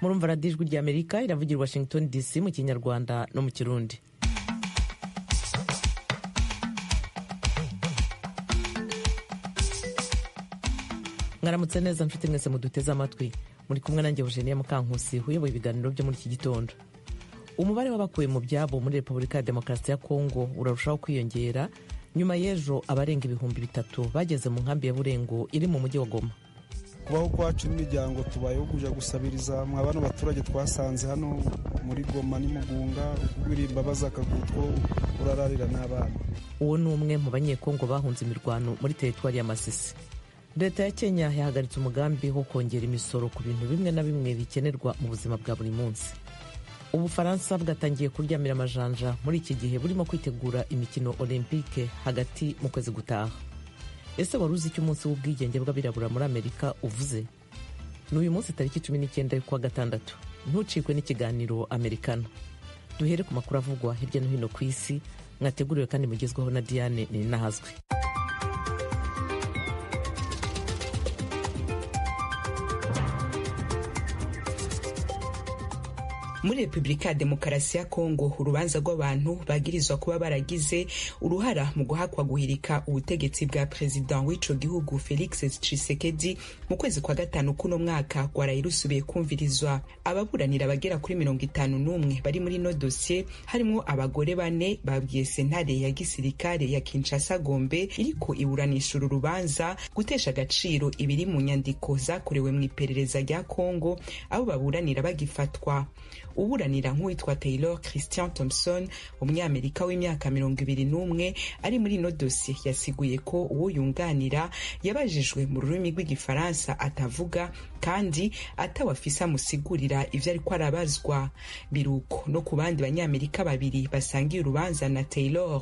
Murumva radiyo Ijwi ry'Amerika iravugira i Washington DC mu Kinyarwanda no mu Kirundi. Mwaramutse neza mfite mwese muduteze amatwi, muri kumwe nanjye Eugenia Mukankusi uyoboye ibiganiro byo muri iki gitondo. Umubare w'abakuwe mu byabo muri Repubulika ya Demokarasi ya Kongo urarushaho kwiyongera nyuma y'ejo abarenga 3000 bageze mu nkambi ya Burengo iri mu mujyi wa Goma. Kubaho kwacu n'imiryango tubayeho kuja gusabiriza mwa bano baturage twasanze hano muri Goma n'imugunga ukugwira imbabazi akagutwo urararira n'abana. Uwo ni umwe mu Banyekongo bahunze imirwano muri teritwari ya Masisi. Leta ya Kenya yahagaritse umugambi wo kongera imisoro ku bintu bimwe na bimwe bikenerwa mu buzima bwa buri munsi. Ubufaransa bwatangiye kuryamira amajanja muri iki gihe burimo kwitegura imikino Olympique hagati mu kwezi gutaha. Ese wari uzi icyo umunsi w'ubwigenge bw'abirabura muri Amerika uvuze? Ni uyu munsi tariki 19 y'ukwa gatandatu. Ntucikwe n'ikiganiro Amerikana. Duhere ku makuru avugwa hirya no hino ku isi, mwateguriwe kandi mugezweho na Diane Ninahazwe. Muri Repubulika ya Demokarasi ya Kongo, urubanza rw'abantu bagirizwa kuba baragize uruhara mu guhakwa guhirika ubutegetsi bwa perezida w'ico gihugu Felix Tshisekedi mu kwezi kwa gatanu kuno mwaka rwaraye rusubiye kumvirizwa. Ababuranira bagera kuri 51 bari muri no dosiye, harimwo abagore bane, babwiye sentare ya gisirikare ya Kinshasa Gombe iriko iburanisha uru rubanza gutesha agaciro ibiri mu nyandiko zakorewe mu iperereza rya Kongo abo baburanira bagifatwa. Uburanira nk'uwitwa Taylor Christian Thompson, umunyamerika w'imyaka 21 ari muri ino dosiye, yasiguye ko uwo yunganira yabajijwe mu rurimi rw'igifaransa atavuga kandi atawafise amusigurira ivyo ariko arabazwa. Biruko no ku bandi banyamerika babiri basangiye urubanza na Taylor.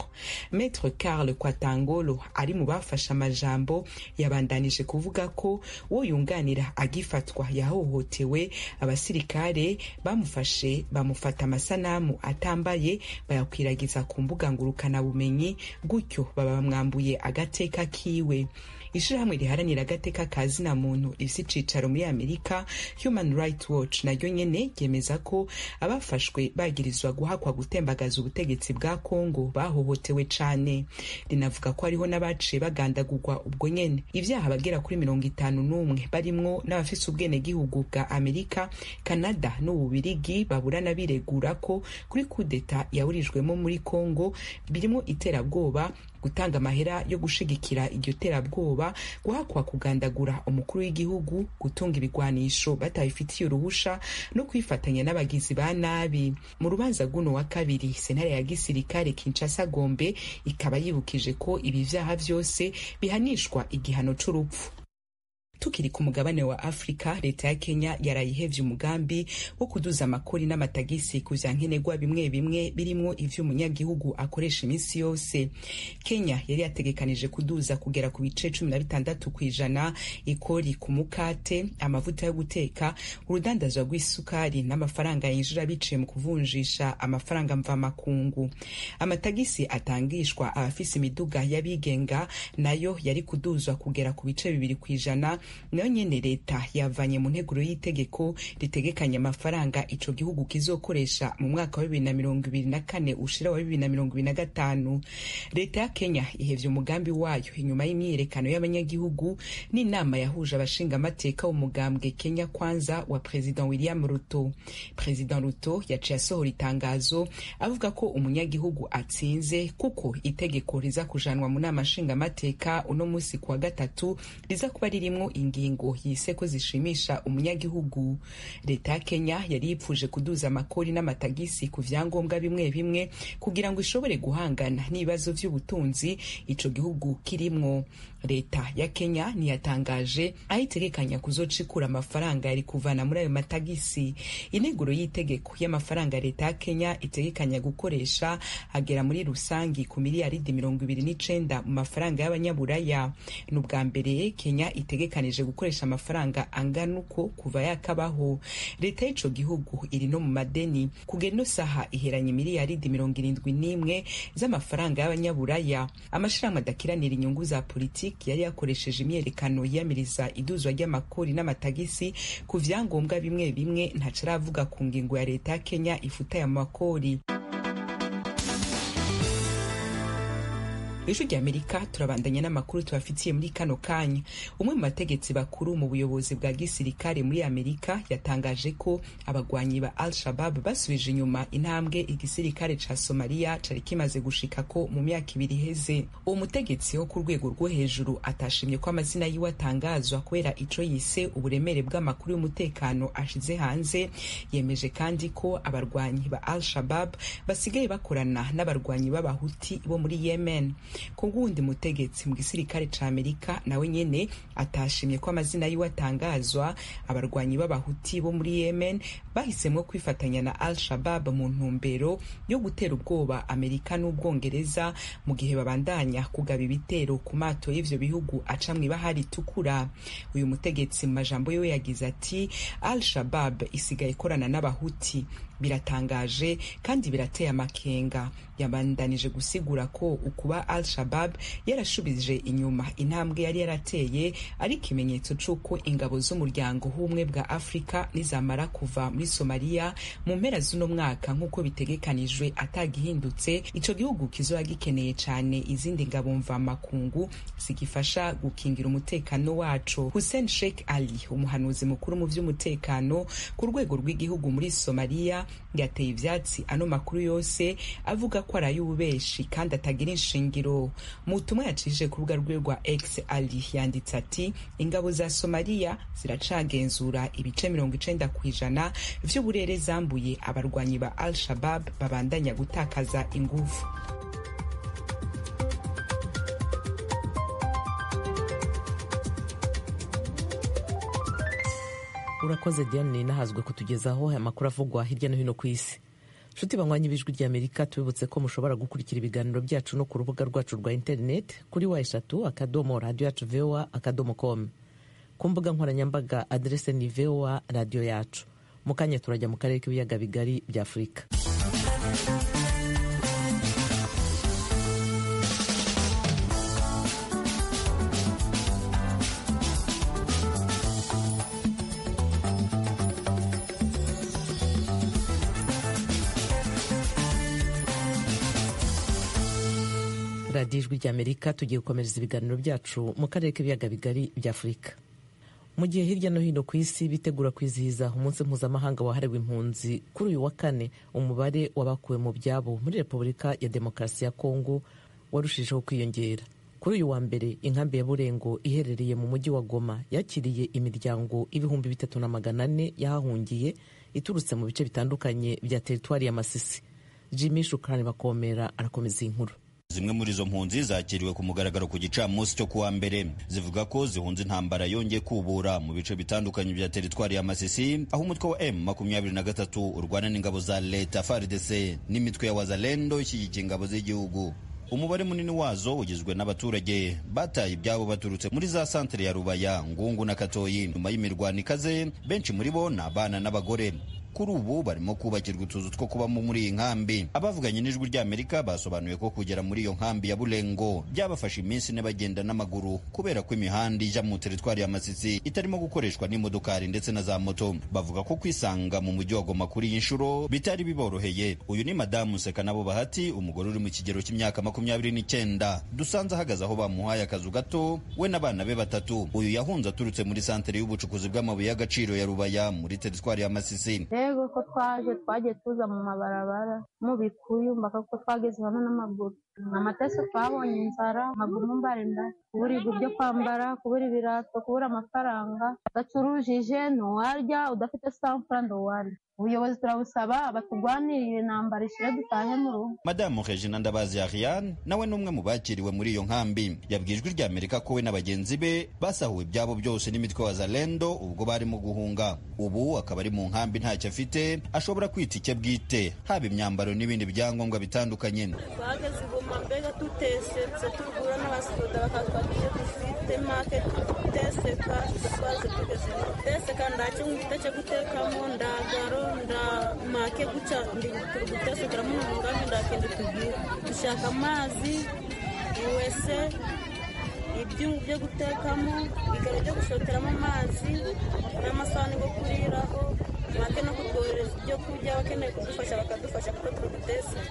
Maître Karl Kwatangolo ari mu bafashe amajambo yabandanije kuvuga ko uwo yunganira agifatwa yahohotewe, abasirikare bamufashe bamufata amasanamu atambaye bayakwiragiza ku mbuga ngurukanabumenyi, gutyo baba bamwambuye agateka kiwe. Ishirahamwe riharanira agateka ka zina muntu rifise icicaro muri Amerika, Human Rights Watch, naryo nyene ryemeza ko abafashwe bagirizwa guhakwa gutembagaza ubutegetsi bwa Kongo bahohotewe cane. Rinavuga ko hariho n'abaciye bagandagurwa ubwo nyene. Ivyaha bagera kuri 51 barimwo n'abafise ubwenegihugu bwa Amerika, Canada n'Ububirigi baburana biregura ko kuri kudeta yaburijwemo muri Kongo birimo iterabwoba, gutanga amahera yo gushigikira iryo terabwoba, guhakwa kugandagura umukuru w'igihugu, gutunga ibigwanisho batabifitiye uruhusha no kwifatanya n'abagizi ba nabi. Mu rubanza guno wa kabiri, sentare ya gisirikare Kinshasa Gombe ikaba yibukije ko ibi vyaha vyose bihanishwa igihano c'urupfu. Tukiri ku mugabane wa Afrika, leta ya Kenya yarayihevye umugambi wo kuduza amakori n'amatagisi ku vyankenerwa bimwe bimwe birimwo ivyo umunyagihugu akoresha iminsi yose. Kenya yari yategekanije kuduza kugera ku bice 16% ikori ku mukate, amavuta yo guteka, urudandazwa rw'isukari n'amafaranga yinjira biciye mu kuvunjisha amafaranga mvamakungu. Amatagisi atangishwa abafise imiduga y'abigenga nayo yari kuduzwa kugera ku bice 2%, nayo nyene leta yavanye mu nteguro y'itegeko ritegekanya amafaranga ico gihugu kizokoresha mu mwaka wa 2024 ushira wa 2025. Leta ya Kenya ihevye umugambi wayo inyuma y'imyiyerekano y'abanyagihugu n'inama yahuje abashingamateka w'umugambwe Kenya Kwanza wa President William Ruto. President Ruto yaciye asohora itangazo avuga ko umunyagihugu atsinze kuko itegeko riza kujanwa mu nama nshingamateka uno musi kuwa gatatu riza kuba ririmwo ingingo yise ko zishimisha umunyagihugu. Leta ya Kenya yari yipfuje kuduza amakori n'amatagisi ku vyangombwa bimwe bimwe kugira ngo ishobore guhangana n'ibibazo vy'ubutunzi ico gihugu kirimwo. Leta ya Kenya ntiyatangaje aho itegekanya kuzocikura amafaranga yari kuvana muri ayo matagisi. Integuro y'itegeko y'amafaranga leta ya Kenya itegekanya gukoresha agera muri rusangi ku miliyaridi 29 mu mafaranga y'abanyaburaya. Ni ubwa mbere Kenya itegekanya itegekanije gukoresha amafaranga angana uko kuva yakabaho. Leta y'ico gihugu iri no mu madeni, kugera ino saha iheranye miliyaridi 71 z'amafaranga y'abanyaburaya. Amashirahamwe adakiranira inyungu za politiki yari yakoresheje imyerekano yiyamiriza iduzwa ry'amakori n'amatagisi ku vyangombwa bimwe bimwe ntaco aravuga ku ngingo ya leta ya Kenya ifuta aya makori. Ijwi ry'Amerika, turabandanya n'amakuru tubafitiye muri kano kanya. Umwe mu bategetsi bakuru mu buyobozi bwa gisirikare muri Amerika yatangaje ko abagwanyi ba Al-Shabab basubije inyuma intambwe igisirikare ca Somalia cari kimaze gushikako mu myaka 2 iheze. Uwo mutegetsi wo ku rwego rwo hejuru atashimye ko amazina yiwe atangazwa kubera ico yise uburemere bw'amakuru y'umutekano ashize hanze. Yemeje kandi ko abarwanyi ba Al-Shabab basigaye bakorana n'abarwanyi b'abahuti bo muri Yemen. Ku wundi mutegetsi mu gisirikare ca Amerika nawe nyene atashimye ko amazina yiwe atangazwa, abarwanyi b'abahuti bo muri Yemen bahisemwo kwifatanya na Al-Shabab mu ntumbero yo gutera ubwoba Amerika n'Ubwongereza mu gihe babandanya kugaba ibitero ku mato y'ivyo bihugu aca mw'ibahari itukura. Uyu mutegetsi mu majambo yiwe yagize ati: Al-Shabab isigaye ikorana n'abahuti, biratangaje kandi birateye amakenga. Yabandanije gusigura ko ukuba Al-Shabab yarashubije inyuma intambwe yari yarateye ari ikimenyetso c'uko ingabo z'umuryango w'ubumwe bwa Afrika nizamara kuva muri Somalia mu mpera z'uno mwaka nk'uko bitegekanijwe atagihindutse, ico gihugu kizoba gikeneye cane izindi ngabo mvamakungu zigifasha gukingira umutekano waco. Hussein Sheikh Ali, umuhanuzi mukuru mu vy'umutekano ku rwego rw'igihugu muri Somalia, yateye ivyatsi ano makuru yose avuga ko ari ay'ububeshi kandi atagira inshingiro. Mu butumwa yacishije ku rubuga rwe rwa X, Ali yanditse ati: ingabo za Somalia ziracagenzura ibice 90% vy'uburere zambuye abarwanyi ba Al-Shabab babandanya gutakaza inguvu. Urakoze Diane, nahazwe kutugezaho aya makuru avugwa hirya no hino ku isi. Nshuti banywanyi b'Ijwi ry'Amerika, tubibutse ko mushobora gukurikira ibiganiro byacu no ku rubuga rwacu rwa interineti kuri w radio yacu voa .com. Ku mbuga nkoranyambaga aderese ni voa radiyo yacu. Mu kanya turajya mu karere k'ibiyaga bigari bya Afurika. Radiyo Ijwi ry'Amerika, tugiye gukomereza ibiganiro byacu mu karere k'ibiyaga bigari bya Afurika. Mu gihe hirya no hino ku isi bitegura kwizihiza umunsi mpuzamahanga wahariwe impunzi kuri uyu wa kane, umubare w'abakuwe mu byabo muri Repubulika ya Demokarasi ya Kongo warushijeho kwiyongera. Kuri uyu wa mbere, inkambi ya Burengo iherereye mu mujyi wa Goma yakiriye imiryango 3400 yahahungiye iturutse mu bice bitandukanye bya teritwari ya Masisi. Jimmy Shukrani Bakomera arakomeza iyi nkuru. Zimwe muri izo mpunzi zakiriwe ku mugaragaro ku gicamunsi cyo kuwa mbere, zivuga ko zihunze intambara yongeye kubura mu bice bitandukanye bya teritwari ya Masisi, aho umutwe wa M23 urwana n'ingabo za leta FARDC n'imitwe ya Wazalendo ishyigikiye ingabo z'igihugu. Umubare munini wazo ugizwe n'abaturage bataye ibyabo baturutse muri za santere ya Rubaya, Ngungu na Katoyi nyuma y'imirwano ikaze. Benshi muri bo ni abana n'abagore. Kuri ubu barimo kubakirwa utuzu two kubamo muri iyi nkambi. Abavuganye n'Ijwi ry'Amerika basobanuye ko kugera muri iyo nkambi ya Bulengo byabafashe iminsi ine bagenda n'amaguru, kubera ko imihanda ijya mu teritwari ya Masisi itarimo gukoreshwa n'imodokari ndetse na za moto. Bavuga ko kwisanga mu mujyi wa Goma kuri iyi nshuro bitari biboroheye. Uyu ni Madamu Sekanabo Bahati, umugore uri mu kigero cy'imyaka 29, dusanze ahagaze aho bamuhaye akazu gato we n'abana be batatu. Uyu yahunze aturutse muri santere y'ubucukuzi bw'amabuye y'agaciro ya Rubaya muri teritwari ya Masisi. Yego, ko twaje twagiye tuza mu mabarabara mu bikuyu mpaka ko twageze hano n'amaguru. Amateso twabonye inzara, amaguru mbarinda, kubura ibyo kwambara, kubura ibirato, kubura amafaranga. Udacurujije ntiwarya, udafite samfura ntiwarya. Ubuyobozi turabusaba batugwanirire intambara ishire dutahe mu rugo. Madamu Regina Ndabazi Ariane nawe ni umwe mu bakiriwe muri iyo nkambi. Yabwiye Ijwi ry'Amerika ko we na bagenzi be basahuwe ibyabo byose n'imitwe wa Zalendo ubwo barimo guhunga. Ubu akaba ari mu nkambi ntacyo afite ashobora kwita icye bwite, haba imyambaro n'ibindi byangombwa bitandukanye. Twageze i Goma Goma mbega tutesetse, tugura n'abasoda bakatwaka ibyo dufite make tuteseka, twaze tugeze teseka, nda kimwe mfite cyo gutekamo, ndagaro nda make guca turi gutesekera muno mu nkambi, nda kintu tugira. Dushaka amazi, iwese, ibyungu byo gutekamo, igaro ryo gushoteramo amazi n'amasahani yo kuriraho, make no kutwohereza ibyo kurya, abakeneye kudufasha bakadufasha kuko turi guteseka.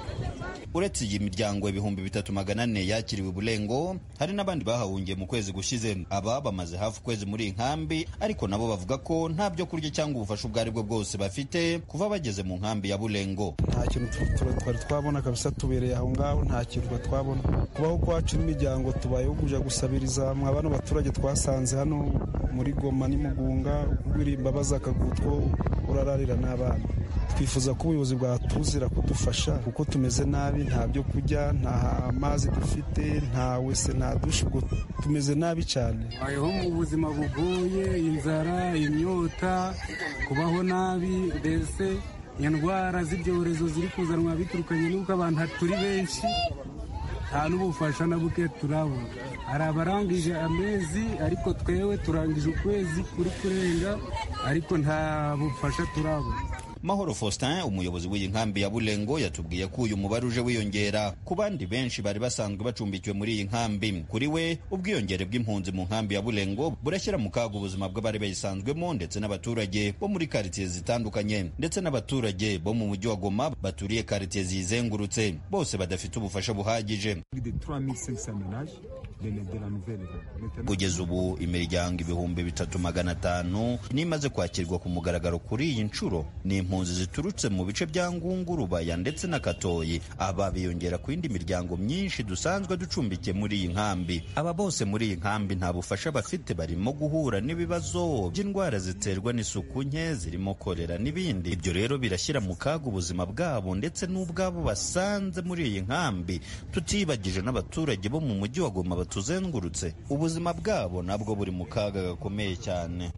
Uretse iyi miryango 3400 yakiriwe Bulengo, hari n'abandi bahahungiye mu kwezi gushize. Aba bamaze hafi ukwezi muri iyi nkambi, ariko nabo bavuga ko nta byo kurya cyangwa ubufasha ubwo aribwo bwose bafite kuva bageze mu nkambi ya Bulengo. Nta kintu twari twabona kabisa, tubereye aho ngaho nta kintu twabona. Kubaho kwacu n'imiryango tubayeho kuja gusabiriza mwa bano baturage twasanze hano muri Goma n'imugunga, ugwira imbabazi akagutwo urararira n'abana. Twifuza ko ubuyobozi bwatuzira kudufasha kuko tumeze nabi, nta byo kurya, nta mazi dufite, nta wese, nta dushe, ubwo tumeze nabi cyane. Bayeho mu buzima bugoye, inzara, imyota, kubaho nabi, mbese indwara z'ibyorezo ziri kuzanwa biturukanye n'uko abantu turi benshi, nta n'ubufasha na buke turabona. Hari abarangije amezi, ariko twewe turangije ukwezi kuri kurenga, ariko nta bufasha turabona. Mahoro Faustin, umuyobozi w'iyi nkambi ya Bulengo, yatubwiye ko uyu mubare uje wiyongera ku bandi benshi bari basanzwe bacumbikiwe muri iyi nkambi. Kuri we, ubwiyongere bw'impunzi mu nkambi ya Bulengo burashyira mu kaga ubuzima bw'abari bayisanzwemo ndetse n'abaturage bo muri karitsiye zitandukanye, ndetse n'abaturage bo mu mujyi wa Goma baturiye karitsiye ziyizengurutse, bose badafite ubufasha buhagije. Kugeza ubu imiryango 3500 nimaze kwakirwa ku mugaragaro kuri iyi nshuro ni impunzi ziturutse mu bice bya Ngungu, Rubaya ndetse na Katoyi. Aba biyongera ku yindi miryango myinshi dusanzwe ducumbikiye muri iyi nkambi. Aba bose muri iyi nkambi nta bufasha bafite, barimo guhura n'ibibazo by'indwara ziterwa n'isuku nke zirimo kolera n'ibindi. Ibyo rero birashyira mu kaga ubuzima bwabo ndetse n'ubwabo basanze muri iyi nkambi, tutibagije n'abaturage bo mu mujyi wa Goma batuzengurutse. Ubuzima bwabo nabwo buri mu kaga gakomeye cyane.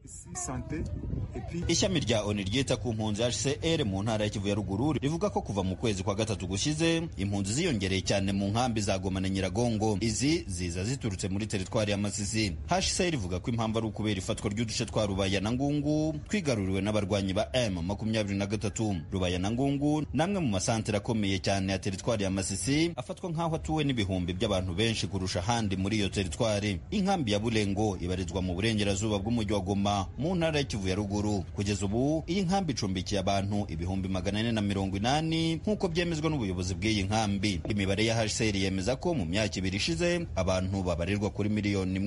Ishami rya ONU ryita ku mpunzi HCR mu ntara ya Kivu ya ruguru rivuga ko kuva mu kwezi kwa gatatu gushize impunzi ziyongereye cyane mu nkambi za Goma na Nyiragongo. Izi ziza ziturutse muri teritwari ya Masisi. HCR ivuga ko impamvu ari ukubera ifatwa ry'uduce twa Rubaya na Ngungu twigaruriwe n'abarwanyi ba M23. Rubaya na Ngungu namwe mu masantere akomeye cyane ya teritwari ya Masisi, afatwa nk'aho atuwe n'ibihumbi by'abantu benshi kurusha ahandi muri iyo teritwari. Inkambi ya Bulengo ibarizwa mu burengerazuba bw'umujyi wa Goma mu ntara ya Kivu ya ruguru. Kugeza ubu iyi nkambi icumbikiye abantu 480,000 nk'uko byemezwa n'ubuyobozi bw'iyi nkambi. Imibare ya HCR yemeza ko mu myaka ibiri ishize abantu babarirwa kuri 1.3 miliyoni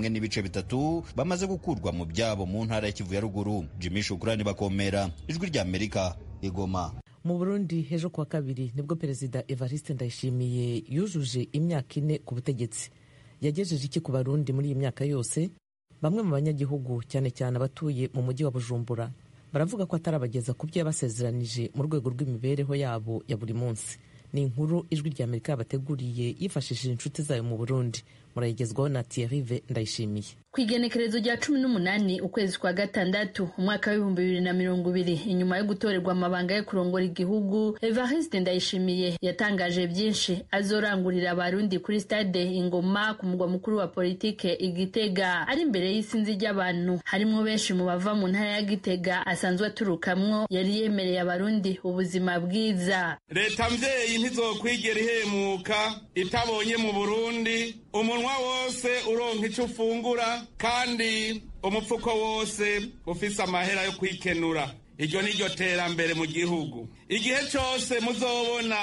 bamaze gukurwa mu byabo mu ntara ya Kivu ya ruguru. Jimmy Shukrani Bakomera, Ijwi ry'Amerika, Igoma. Mu Burundi ejo kuwa kabiri nibwo Perezida Evariste Ndayishimiye yujuje imyaka 4 ku butegetsi. Yagejeje iki ku Barundi muri iyi myaka yose? Bamwe mu banyagihugu cyane cyane abatuye mu mujyi wa Bujumbura baravuga ko atarabageza ku byo yabasezeranije mu rwego rw'imibereho yabo ya buri munsi. Ni inkuru Ijwi rya Amerika yabateguriye yifashishije inshuti zayo mu Burundi. Murayigezwaho na Thierry Ndayishimiye. Ku igenekerezo rya 18 ukwezi kwa gatandatu umwaka w'2020, inyuma yo gutorerwa amabanga yo kurongora igihugu, Evariste Ndayishimiye yatangaje byinshi azorangurira Abarundi kuri stade Ingoma ku mugwa mukuru wa politike Igitega, ari imbere y'isinzi ry'abantu harimwo benshi mu bava mu ntara ya Gitega asanzwe aturukamwo. Yari yemereye Abarundi ubuzima bwiza. Leta mvyeyi ntizokwigera ihemuka itabonye mu Burundi umunwa wose uronka ico ufungura kandi umupfuko wose ufise amahera yo kwikenura. Iryo ni ryo terambere mu gihugu. Igihe cose muzobona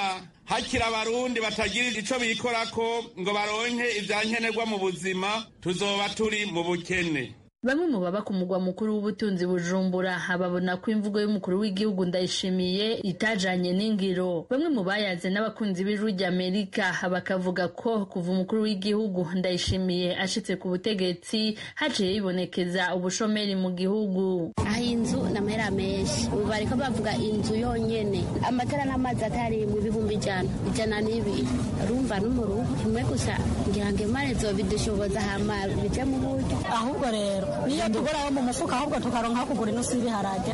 hakiri Abarundi batagira ico bikorako ngo baronke ivyankenerwa mu buzima, tuzoba turi mu bukene. Bamwe mu baba ku mugwa mukuru w'ubutunzi Bujumbura babona ko imvugo y'umukuru w'igihugu Ndayishimiye itajanye n'ingiro. Bamwe mu bayaze n'abakunzi b'Ijwi ry'Amerika bakavuga ko kuva umukuru w'igihugu Ndayishimiye ashitse ku butegetsi haciye yibonekeza ubushomeri mu gihugu. Aho inzu n'amahera menshi, ubu bariko bavuga inzu yonyene amatara n'amazi atari mu 100,000, 102, urumva n'umuruhu kimwe gusa, ngira ngo Imana izobidushoboza hama bije mu buryo. Ahubwo rero Niyo tugura yo mu mufuka, ahubwo tukaronka kugura inusu y'ibiharage,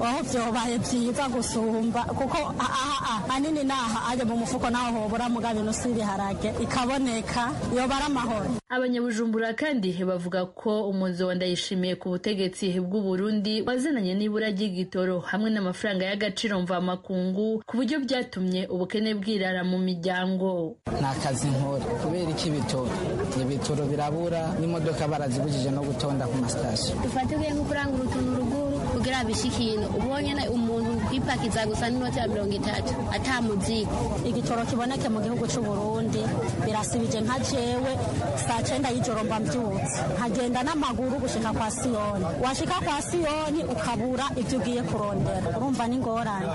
aho vyobaye vyiza gusumba, kuko aha hanini naha aje mu mufuko naho hobura, mugabo inusu y'ibiharage ikaboneka yoba ari amahoro. Abanyabujumbura kandi bavuga ko umuzo wa Ndayishimiye ku butegetsi bw'u Burundi wazananye n'ibura ry'igitoro hamwe n'amafaranga y'agaciro mvamakungu, ku buryo byatumye ubukene bwirara mu miryango. Nta kazi nkora kubera iki? Ibitoro birabura, n'imodoka barazibujije no gutonda ku masitasiyo. Dufate ugiye nko kurangura utuntu ruguru kugira bishike ino, ubonye umuntu kwipakiza gusa n'inoti ya 30 ata muzigo. Igitoro kiboneke mu gihugu cy'u Burundi birasibije. Nka jewe saa 9 y'ijoro mba mbyutse, nkagenda n'amaguru gushika kwa Siyoni, washika kwa Siyoni ukabura ibyo ugiye kurondera, urumva n'ingorane.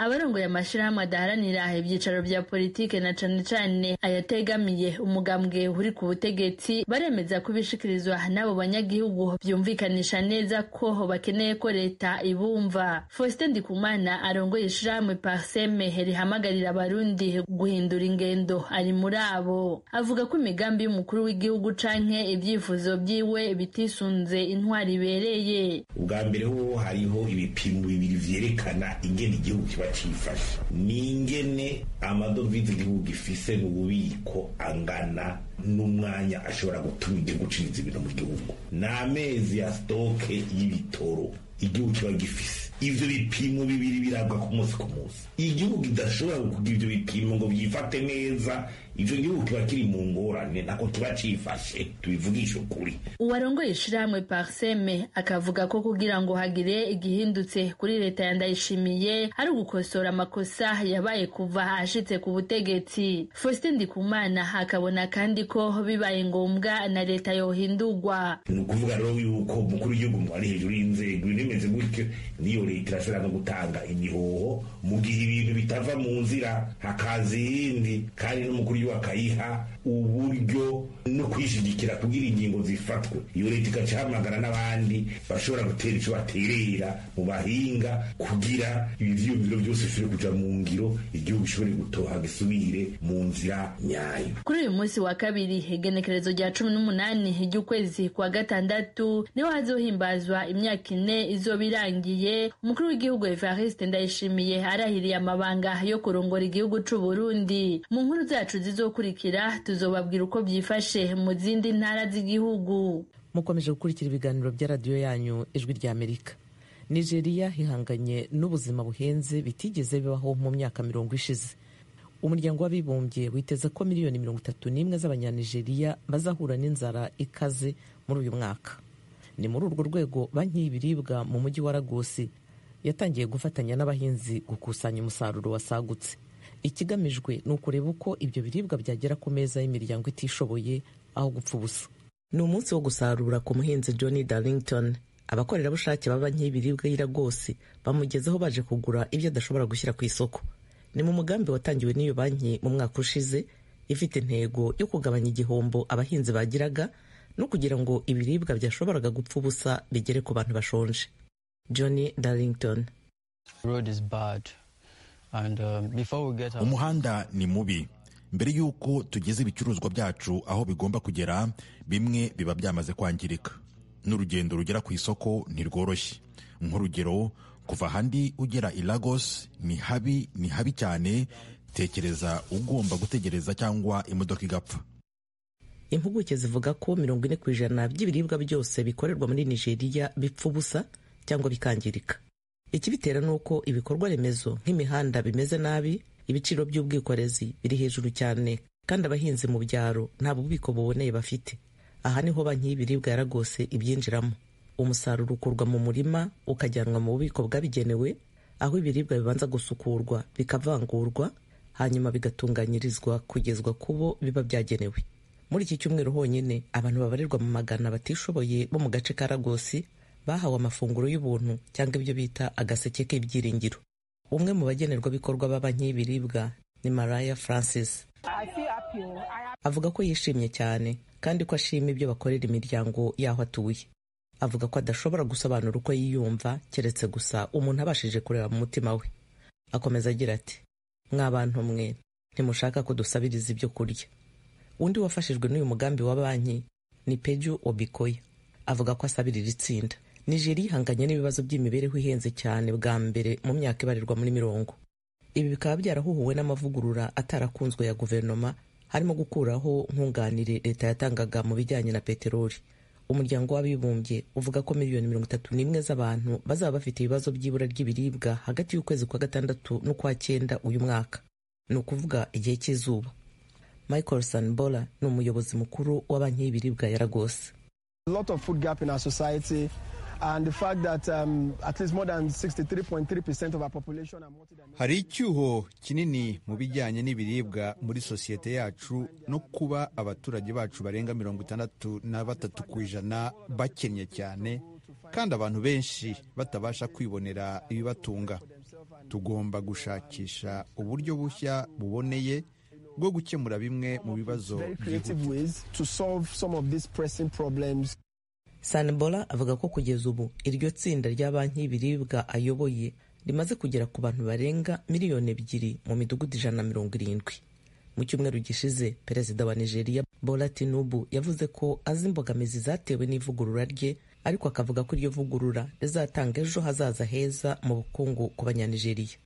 Abarongoye amashirahamwe adaharanira ibyicaro bya politike, na cane cane ayategamiye umugambwe uri ku butegetsi, baremeza ko ibishikirizwa n'abo banyagihugu vyumvikanisha neza ko bakeneye ko leta ibumva. Faustin Ndikumana arongoye ishirahamwe Parseme rihamagarira abarundi guhindura ingendo ari muri abo. Avuga ko imigambi y'umukuru w'igihugu canke ivyifuzo vyiwe bitisunze intwari ibereye. Ubwa mbere ho hariho ibipimo bibiri vyerekana ingene igihugu kiba cifashe, n'ingene amadovize igihugu gifise mu bubiko angana, n'umwanya ashobora gutuma igihugu cinjiza ibintu mu gihugu, n'amezi ya sitoke y'ibitoro igihugu kiba gifise. Ivyo bipimo bibiri birabwa ku munsi ku munsi. Igihugu kidashobora kugira ivyo bipimo ngo vyifate neza, ivyo gihugu kiba kiri mu ngorane, nako kiba cifashe, tubivugisha ukuri. Uwarongoye ishirahamwe Parseme akavuga ko kugira ngo hagire igihindutse kuri leta ya Ndayishimiye ari ugukosora amakosa yabaye kuva ashitse ku butegetsi. Faustin Ndikumana akabona kandi ko bibaye ngombwa na leta yohindurwa. Ni ukuvuga rero yuko umukuru w'igihugu ari hejuru y'inzego, ibintu bimeze gutyo niyo leta irashobora no gutanga imihoho mu gihe ibintu bitava mu nzira, hakaza iyindi, kandi n'umukuru w'igihugu akayiha uburyo no kwishigikira kugira ingingo zifatwe. Iyo leta igaca ihamagara n'abandi bashobora gutera ico baterera mu bahinga kugira ibi vyiyumviro byose bishobore kuja mu ngiro, igihugu gishobore gutoha gisubire mu nzira nyayo. Kuri uyu munsi wa kabiri, igenekerezo rya 18 ry'ukwezi kwa gatandatu, niho hazohimbazwa imyaka 4 izoba irangiye umukuru w'igihugu Evariste Ndayishimiye arahiriye amabanga yo kurongora igihugu c'u Burundi. Mu nkuru zacu zizokurikira tuzobabwira uko byifashe mu zindi ntara z'igihugu. Mukomeje gukurikira ibiganiro bya radiyo yanyu Ijwi rya Amerika. Nigeria ihanganye n'ubuzima buhenze bitigeze bibaho mu myaka 50 ishize. Umuryango w'Abibumbye witeze ko miliyoni 31 z'Abanyanigeriya bazahura n'inzara ikaze muri uyu mwaka. Ni muri urwo rwego banki y'ibiribwa mu mujyi wa Lagos yatangiye gufatanya n'abahinzi gukusanya umusaruro wasagutse. Ikigamijwe ni ukureba uko ibyo biribwa byagera ku meza y'imiryango itishoboye aho gupfa ubusa. Ni umunsi wo gusarura ku muhinzi Johnny Darlington. Abakorerabushake ba banki y'ibiribwa y'i Lagos bamugezeho baje kugura ibyo adashobora gushyira ku isoko. Ni mu mugambi watangiwe n'iyo banki mu mwaka ushize, ifite intego yo kugabanya igihombo abahinzi bagiraga no kugira ngo ibiribwa byashoboraga gupfa ubusa bigere ku bantu bashonje. Johnny Darlington: Umuhanda ni mubi. Mbere y'uko tugeze ibicuruzwa byacu aho bigomba kugera, bimwe biba byamaze kwangirika, n'urugendo rugera ku isoko ntirworoshye. Nk'urugero, kuva ahandi ugera i Lagos ni habi, ni habi cyane. Tekereza ugomba gutegereza cyangwa imodoka igapfa. Impuguke zivuga ko 40% by'ibiribwa byose bikorerwa muri Nigeria bipfa ubusa cyangwa bikangirika. Ikibitera ni uko ibikorwa remezo nk'imihanda bimeze nabi, ibiciro by'ubwikorezi biri hejuru cyane, kandi abahinzi mu byaro nta bubiko buboneye bafite. Aha niho banki y'ibiribwa ya Lagos ibyinjiramo. Umusaruro ukurwa mu murima ukajyanwa mu bubiko bwabigenewe, aho ibiribwa bibanza gusukurwa, bikavangurwa, hanyuma bigatunganyirizwa kugezwa kubo biba byagenewe. Muri iki cyumweru honyine, abantu babarirwa mu magana batishoboye bo mu gace ka Lagos bahawe amafunguro y'ubuntu cyangwa ibyo bita agaseke k'ibyiringiro. Umwe mu bagenerwabikorwa ba banki y'ibiribwa ni Mariah Francis. Avuga ko yishimye cyane kandi ko ashima ibyo bakorera imiryango y'aho atuye. Avuga ko adashobora gusobanura uko yiyumva keretse gusa umuntu abashije kureba mu mutima we. Akomeza agira ati: "Mwa bantu mwe, ntimushaka ko dusabiriza ibyo kurya." Undi wafashijwe n'uyu mugambi wa banki ni Peju Obikoya. Avuga ko asabira iri tsinda. Nigeria ihanganye n'ibibazo by'imibereho ihenze cyane bwa mbere mu myaka ibarirwa muri mirongo. Ibi bikaba byarahuhuwe n'amavugurura atarakunzwe ya guverinoma, harimo gukuraho nkunganire leta yatangaga mu bijyanye na peteroli. Umuryango w'Abibumbye uvuga ko miliyoni 31 z'abantu bazaba bafite ibibazo by'ibura ry'ibiribwa hagati y'ukwezi kwa gatandatu n'ukwa cyenda uyu mwaka, ni ukuvuga igihe cy'izuba. Michael Sanbola ni umuyobozi mukuru wa banki y'ibiribwa ya Lagos. Hari icyuho kinini mu bijyanye n'ibiribwa muri sosiyete yacu, no kuba abaturage bacu barenga 63% bakennye cyane, kandi abantu benshi batabasha kwibonera ibibatunga. Tugomba gushakisha uburyo bushya buboneye bwo gukemura bimwe mu bibazo. Sanbola avuga ko kugeza ubu iryo tsinda rya banki y'ibiribwa ayoboye rimaze kugera ku bantu barenga miliyoni 2 mu midugudu 170. Mu cyumweru gishize, perezida wa Nigeria Bola Tinubu yavuze ko azi imbogamizi zatewe n'ivugurura rye, ariko akavuga ko iryo vugurura rizatanga ejo hazaza heza mu bukungu ku Banyanigeriya.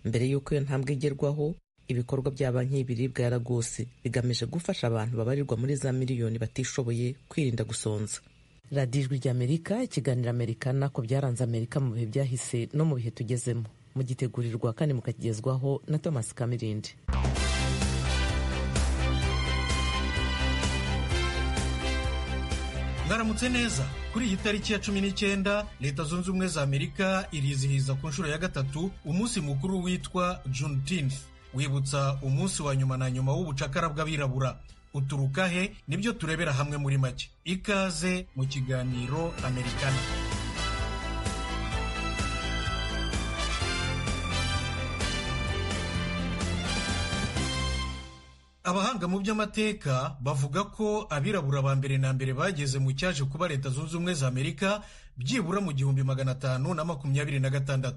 Mbere y'uko iyo ntambwe igerwaho, ibikorwa bya banki y'ibiribwa ya Lagos bigamije gufasha abantu babarirwa muri za miliyoni batishoboye kwirinda gusonza. Radiyo Ijwi ry'Amerika, ikiganiro Amerikana ku byaranze Amerika mu bihe byahise no mu bihe tugezemo, mugitegurirwa kandi mukakigezwaho na Thomas Kamirindi. Mwaramutse neza. Kuri iyi tariki ya 19 Leta Zunze Ubumwe za Amerika irizihiza ku nshuro ya 3 umunsi mukuru witwa Juneteenth, wibutsa umunsi wa nyuma na nyuma w'ubucakara bw'abirabura. Uturuka he? Nibyo turebera hamwe muri make. Ikaze mu kiganiro Amerikana. Abahanga mu by'amateka bavuga ko abirabura ba mbere na mbere bageze mu cyaje kuba Leta Zunze Ubumwe za Amerika byibura mu 1526.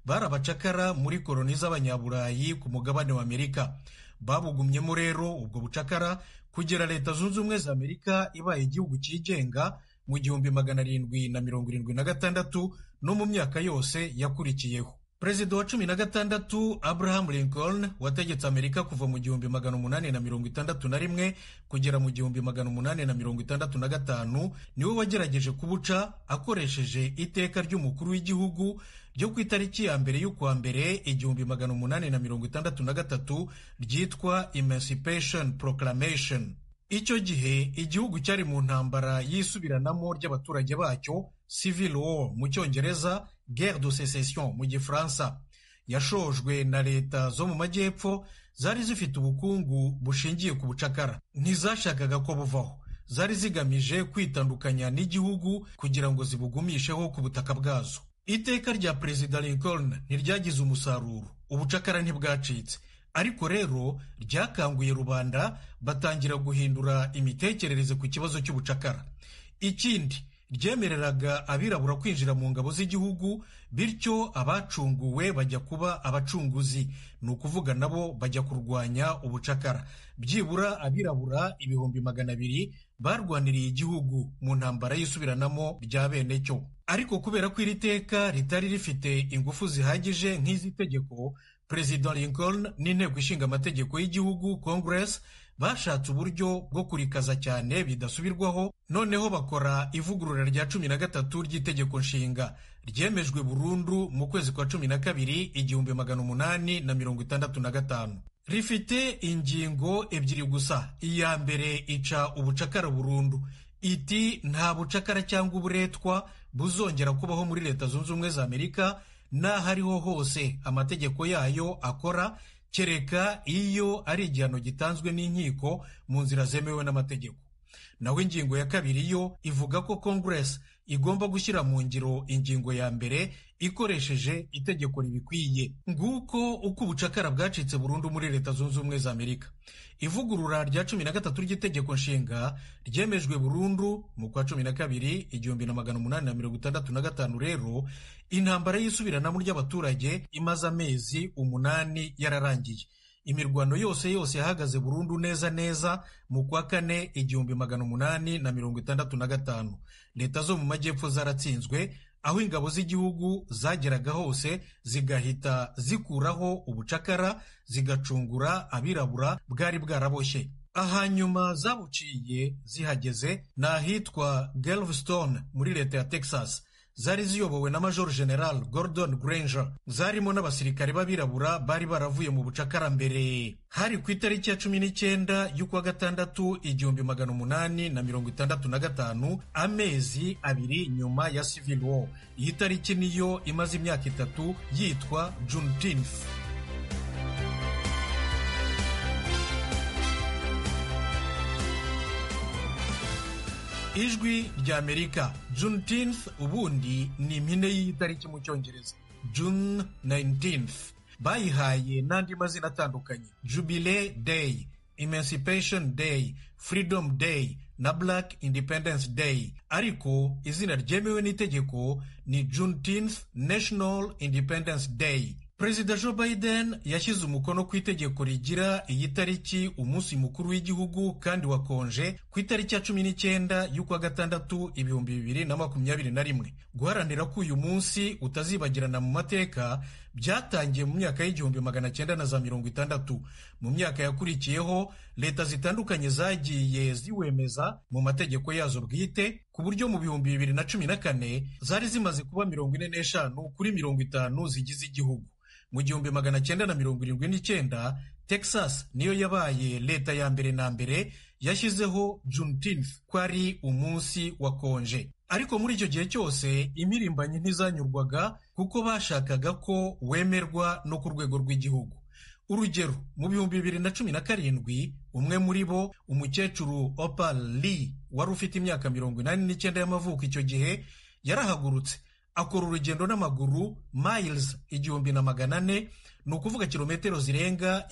Bari abacakara muri koloni z'Abanyaburayi ku mugabane wa Amerika. Babugumyemo rero ubwo bucakara kugera Leta Zunze Ubumwe za Amerika ibaye igihugu cyigenga mu 1776 no mu myaka yose yakurikiyeho. Perezida wa 16 Abraham Lincoln wategetse Amerika kuva mu 1861 kugera mu 1865 niwe wagerageje kubuca akoresheje iteka ry'umukuru w'igihugu ryo ku itariki ya mbere y'ukwa mbere 1863 ryitwa Emancipation Proclamation. Icyo gihe igihugu cyari mu ntambara yisubiranamo ry'abaturage bacyo, Civil War mu Cyongereza, Guerre de Sécession mu Gifaransa. Yashojwe na leta zo mu majyepfo zari zifite ubukungu bushingiye ku bucakara, ntizashakaga ko buvaho. Zari zigamije kwitandukanya n'igihugu kugira ngo zibugumisheho ku butaka bwazo. Iteka rya Perezida Lincoln ntiryagize umusaruro, ubucakara ntibwacitse. Ariko rero ryakanguye rubanda batangira guhindura imitekerereze ku kibazo cy'ubucakara. Ikindi, ryemereraga abirabura kwinjira mu ngabo z'igihugu, bityo abacunguwe bajya kuba abacunguzi, ni ukuvuga nabo bajya kurwanya ubucakara. Byibura abirabura 200,000 barwaniriye igihugu mu ntambara y'isubiranamo rya bene cyo. Ariko kubera ko iri teka ritari rifite ingufu zihagije nk'izi tegeko, Perezida Lincoln n'inteko ishinga amategeko y'igihugu Congress bashatse uburyo bwo kurikaza cyane bidasubirwaho, noneho bakora ivugurura rya 13 ry'itegeko nshinga ryemejwe burundu mu kwezi kwa 12 1865. Rifite ingingo 2 gusa. Iya mbere ica ubucakara burundu, iti nta bucakara cyangwa uburetwa buzongera kubaho muri Leta Zunze Ubumwe za Amerika n'aho ariho hose amategeko yayo akora, kereka iyo ari igihano gitanzwe n'inkiko mu nzira zemewe n'amategeko. Naho ingingo ya 2 yo ivuga ko Congress igomba gushyira mu ngiro ingingo ya mbere ikoresheje itegeko ribikwiye. Nguko uko ubucakara bwacitse burundu muri Leta Zunze Ubumwe za Amerika. Ivugurura rya 13 ry'itegeko nshinga ryemejwe burundu mu kwa 12 1865. Rero intambara y'isubiranamo ry'abaturage imaze amezi 8 yararangiye. Imirwano yose yose yahagaze burundu neza neza mu kwa kane 1865. Leta zo mu majyepfo zaratsinzwe, aho ingabo z'igihugu zageraga hose zigahita zikuraho ubucakara, zigacungura abirabura bwari bwaraboshye. Ahanyuma zabuciye zihageze ni ahitwa Galveston muri leta ya Texas. Zari ziyobowe na Major General Gordon Granger. Zarimo n'abasirikare b'abirabura bari baravuye mu bucakara mbere. Hari ku itariki ya 19 y'ukwa gatandatu 1865, amezi abiri nyuma ya Civil War. Iyi tariki niyo imaze imyaka 3 yitwa Juneteenth. Ijwi rya Amerika. Juneteenth ubundi ni impine y'itariki mu Cyongereza, June 19th. Bayihaye n'andi mazina atandukanye: Jubilee Day, Emancipation Day, Freedom Day na Black Independence Day. Ariko izina ryemewe n'itegeko ni Juneteenth National Independence Day. Perezida Joe Biden yashyize umukono ku itegeko rigira iyi tariki umunsi mukuru w'igihugu kandi wakonje ku itariki ya 19 y'ukwa gatandatu 2021. Guharanira ko uyu munsi utazibagirana mu mateka byatangiye mu myaka y'1960. Mu myaka yakurikiyeho leta zitandukanye zagiye ziwemeza mu mategeko yazo bwite, ku buryo mu 2014 zari zimaze kuba 45 kuri 50 zigize igihugu. Mu 1979 Texas niyo yabaye leta ya mbere na mbere yashyizeho Juneteenth ko ari umunsi wa konje. Ariko muri icyo gihe cyose imirimbanyi ntizanyurwaga kuko bashakaga ko wemerwa no ku rwego rw'igihugu. Urugero, mu 2017 umwe muri bo, umukecuru Opal Lee wari ufite imyaka 89 y'amavuko icyo gihe, yarahagurutse akora urugendo n'amaguru miles 1400, ni ukuvuga kilometero zirenga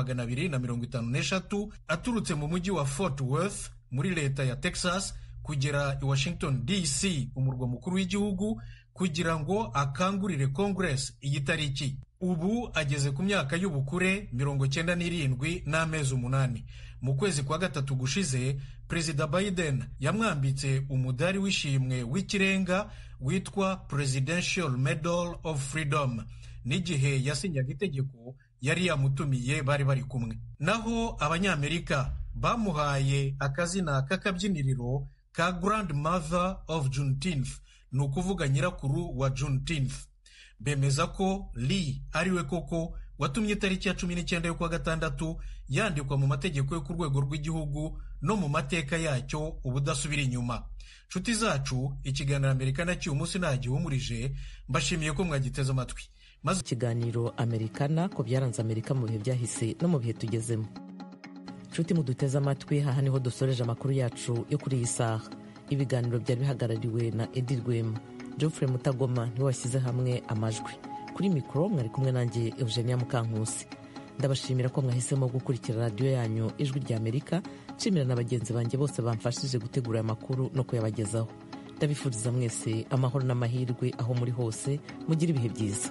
2253, aturutse mu mujyi wa Fort Worth muri leta ya Texas kugera i Washington DC, umurwa mukuru w'igihugu, kugira ngo akangurire Congress iyi tariki. Ubu ageze ku myaka y'ubukure 97 n'amezi 8. Mu kwezi kwa gatatu gushize, Perezida Biden yamwambitse umudari w'ishimwe w'ikirenga witwa Presidential Medal of Freedom. N'igihe yasinyaga itegeko yari yamutumiye, bari bari kumwe. Naho Abanyamerika bamuhaye akazina k'akabyiniriro ka Grandmother of Juneteenth, ni ukuvuga nyirakuru wa Juneteenth. Bemeza ko Lee ariwe koko watumye itariki ya 19 y'ukwa gatandatu yandikwa mu mategeko yo ku rwego rw'igihugu no mu mateka yacyo ubudasubira inyuma. Nshuti zacu, ikiganiro Amerikana cy'uyu munsi ntagihumurije, mbashimiye ko mwagiteze amatwi. Maze ikiganiro Amerikana ko byaranze Amerika mu bihe byahise no mu bihe tugezemo. Nshuti muduteze amatwi, aha niho dusoreje amakuru yacu yo kuri iyi saha. Ibiganiro byari bihagarariwe na Edi Rwema. Geoffrey Mutagoma niwe washyize hamwe amajwi. Kuri mikoro mwari kumwe nanjye Eugenia Mukankusi. Ndabashimira ko mwahisemo gukurikira radiyo yanyu Ijwi rya Amerika. Nshimira na bagenzi banjye bose bamfashije gutegura aya makuru no kuyabagezaho. Ndabifuriza mwese amahoro n'amahirwe aho muri hose, mugire ibihe byiza.